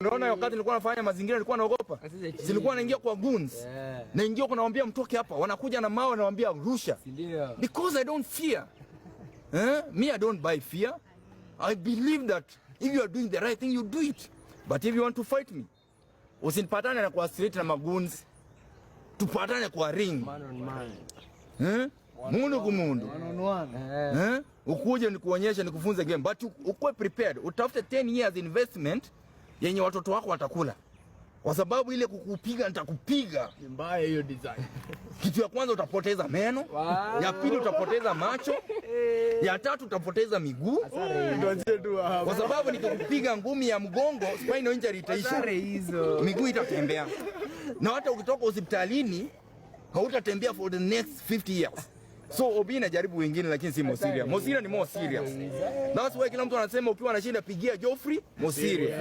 Unaona, wakati nilikuwa nafanya mazingira nilikuwa naogopa. Nilikuwa naingia kwa goons. Naingia kunawaambia, "Mtoke hapa." Wanakuja na mawe, nawaambia, "Rusha." Ndio. Because I don't fear. Eh? Me, I don't buy fear. I believe that if you are doing the right thing, you do it. But if you want to fight me, usinipatane na kwa street na magoons. Tupatane kwa ring. Man on man. Eh? Mundu kumundu. One on one. Eh? Ukuje nikuonyeshe, nikufunze game, but ukuwe prepared. Utafute 10 years investment yenye watoto wako watakula. Kwa sababu ile kukupiga, nitakupiga. Ni mbaya hiyo design. Kitu ya kwanza utapoteza meno, ya pili utapoteza macho, ya tatu utapoteza miguu. Tuanzie tu hapo. Kwa sababu nikikupiga ngumi ya mgongo, spinal injury itaisha, Sare hizo. Miguu itatembea, na hata ukitoka hospitalini hautatembea for the next 50 years. So Obina najaribu wengine, lakini si Mosiria. Mosiria ni more serious. That's why kila mtu anasema ukiwa na shida pigia Geoffrey Mosiria.